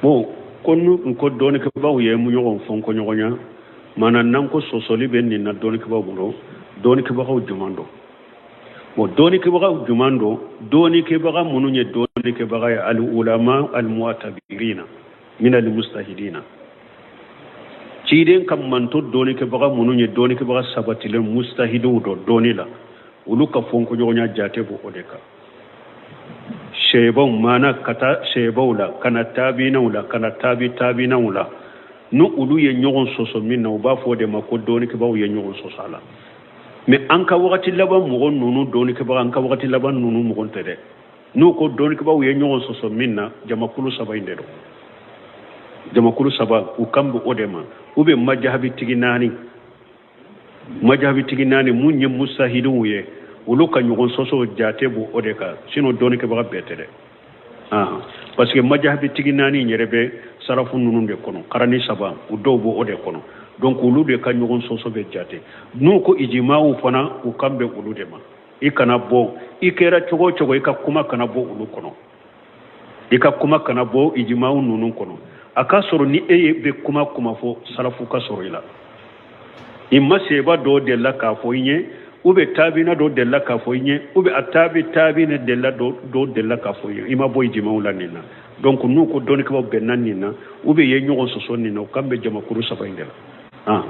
Bon, ko n'u ko dɔnnikɛbaaw ye ɲɔgɔn fɔnkɔɲɔgɔnya, maana n'an ko sɔsɔli bɛ nin na dɔnnikɛbaaw bolo, dɔnnikɛbagaw jumɛn don? Bon, dɔnnikɛbagaw jumɛn don? Dɔnnikɛbaga minnu ye dɔnnikɛbaga ye, al ulama al mu'tabirina min al mustahidina, ciden ka manto dɔnnikɛbaga minnu ye dɔnnikɛbaga sabatilen mustahidiw dɔ dɔnni la, olu ka fɔnkɔɲɔgɔnya jate b'o o de kan. Seebaw, maana ka taa seebaw la, ka na taabinaw la, ka na taabi taabinaw la, ni olu ye ɲɔgɔn sɔsɔ min na, u b'a fɔ o de ma ko dɔnnikɛbaaw ye ɲɔgɔn sɔsɔ a la. Mais an ka wagati laban mɔgɔ ninnu, dɔnnikɛbaga an ka wagati laban ninnu mɔgɔ tɛ dɛ. N'u ko dɔnnikɛbaaw ye ɲɔgɔn sɔsɔ min na, jamakulu saba in de don. Jamakulu saba, u kan bɛ o de ma. U bɛ majahabitigi naani, majahabitigi naani mun ye musahidiw ye, olu ka ɲɔgɔn sɔsɔ jate b'o o de kan. Sinon dɔnnikɛbaga bɛɛ tɛ dɛ, parce que majahabitigi naani in yɛrɛ bɛ sarafu ninnu de kɔnɔ, karani saba, u dɔw b'o o de kɔnɔ. Donc olu de ka ɲɔgɔn sɔsɔ bɛ jate. N'u ko ijimaw fana, u kan bɛ olu de ma. I kana bɔ, i kɛra cogo o cogo, i ka kuma kana bɔ olu kɔnɔ, i ka kuma kana bɔ ijimaw ninnu kɔnɔ. A k'a sɔrɔ ni e ye bɛ kuma kuma fɔ, sarafu ka sɔrɔ i la. I ma seba dɔ delila k'a fɔ i ɲɛ, u bɛ taabina dɔ delila k'a fɔ i ɲɛ, u bɛ a taabi taabina delila dɔ delila k'a fɔ i ɲɛ, i ma bɔ ijimaw la nin na. Donc n'u ko dɔnnikɛbaw bɛnna nin na, u bɛ ye ɲɔgɔn sɔsɔ nin na, u kan bɛ jamakuru saba in de la.